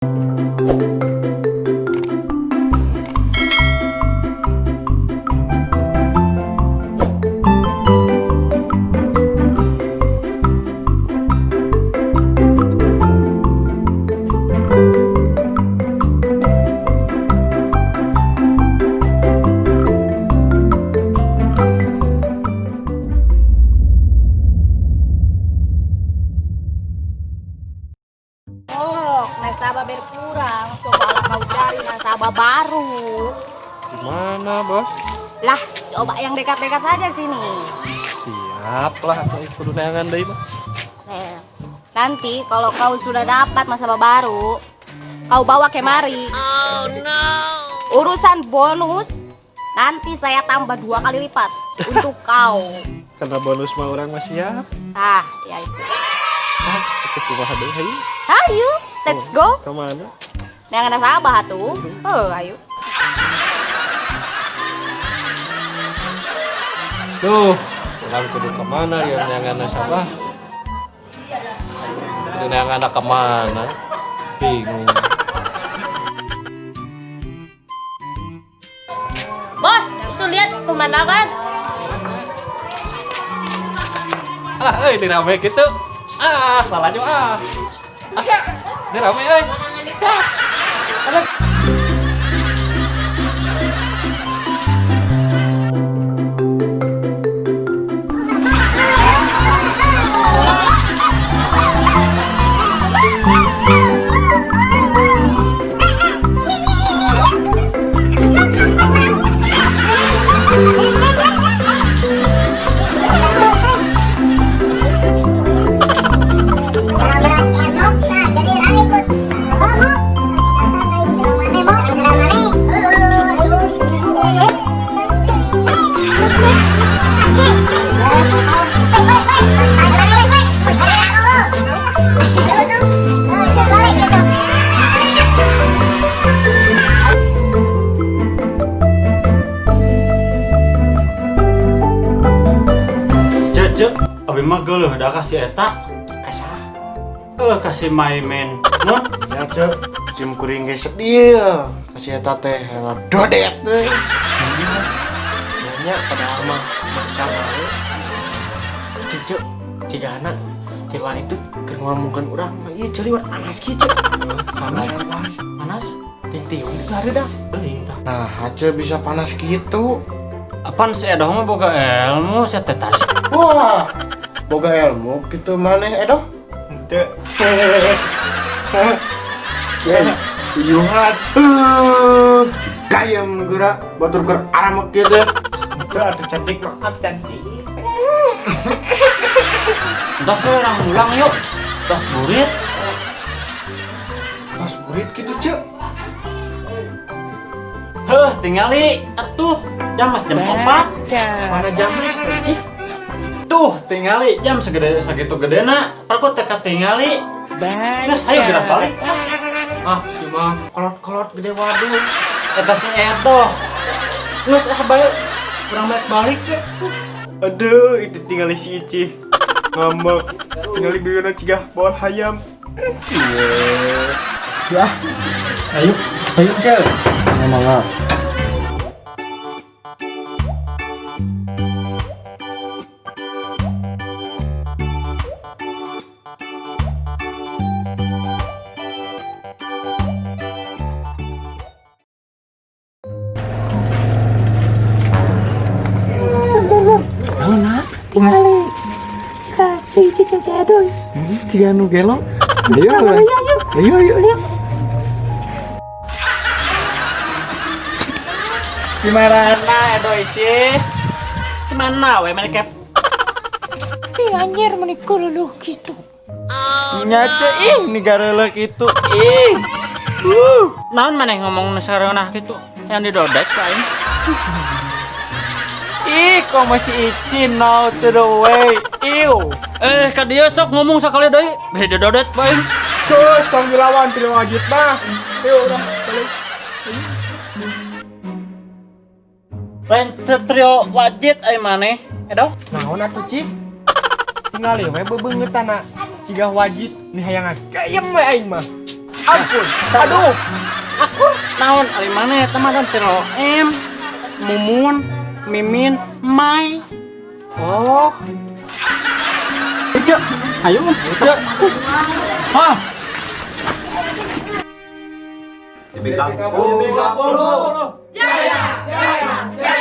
Oh, nasabah berkurang. Cobalah kau cari nasabah baru. Di mana, Bos? Lah, coba yang dekat-dekat saja sini. Siap lah, aku kudu neangan deui mah. Eh, nanti kalau kau sudah dapat nasabah baru, kau bawa kemari. Oh no. Urusan bonus nanti saya tambah 2 kali lipat untuk kau. Karena bonus mah urang mah siap. Ah, ya itu. Ah, aku kumaha deui hayu. Ayo, let's go. Ke mana? Neangan nasabah tuh. Oh, ayo. Duh, urang kudu ke mana ya neangan nasabah? Kudu neangan ke mana? Bingung. Bos, itu lihat pemandangan. Ah, euy, ini rame gitu. Ah, lalajo ah. Ah, ini rame euy. Ah. Aduh. Cek, cek, abi mah geuleuh da ka si eta. Ka saha? Eh, ka si Maimen. Mun, Ya cek, sim kuring ge sedih. Ka si eta teh dodet teh. Nya padahal mah maksa wae. Cek cek, cigana tiluan itu keur ngomongkeun urang mah ieu celiwat panas kieu cek. Sama panas. Ting tiung itu hareudang. Teuing tah. Nah, ace bisa panas gitu. Apaan si Edoh mah boga ilmu si teh tas. Wah, boga ilmu gitu maneh Edoh? Henteu. Ya, tuyuhan. Gayam geura batur keur aramek kieu teh. Henteu atuh cantik, maaf cantik. Entah saya orang ulang yuk. Tas burit. Tas burit gitu, Cek. Heuh, tingali atuh. Jam mas jam 4. Mana jamnya, Cek? Tuh, tingali jam segede segitu gedena. Perku teka tingali. Terus ayo gerak balik. Ah, cuma kolot-kolot gede waduh. Eta si Edoh. Geus ah balik. Kurang balik balik ya. Aduh, itu tinggal si Ici. Ngambek. Tinggal bibirna cigah bawal hayam. Cie. Ya. Ayo, ayo Cek. Ngomong. Tingali. Cika cuy cuy cuy aduh. Ciga nu gelo. Ayo, ayo, ayo, ayo, ayo. Gimana Edo Ici? Gimana we mana kep? Ih anjir menikah lu gitu. Nyace ih negara gitu ih. Naon maneh ngomong nu sareunah gitu? Yang didodek ka aing. Ih, kok masih Ici no to the way. Ew. Eh, ka dieu sok ngomong sakali deui. Beh didodet bae. Terus tong dilawan tidak wajib mah. Ayo udah balik. Lain trio wajit ai maneh. Edo. Naon atuh Ci? Tingali we bebeungeutana. Cigah wajib nih hayangan. Gayem we aing mah. Ampun. Aduh. Akur naon ari mana eta mah dan tero M Mumun Mimin Mai. Oh. Cek, ayo Cek. Hah? TPK 10. Jaya, jaya, jaya.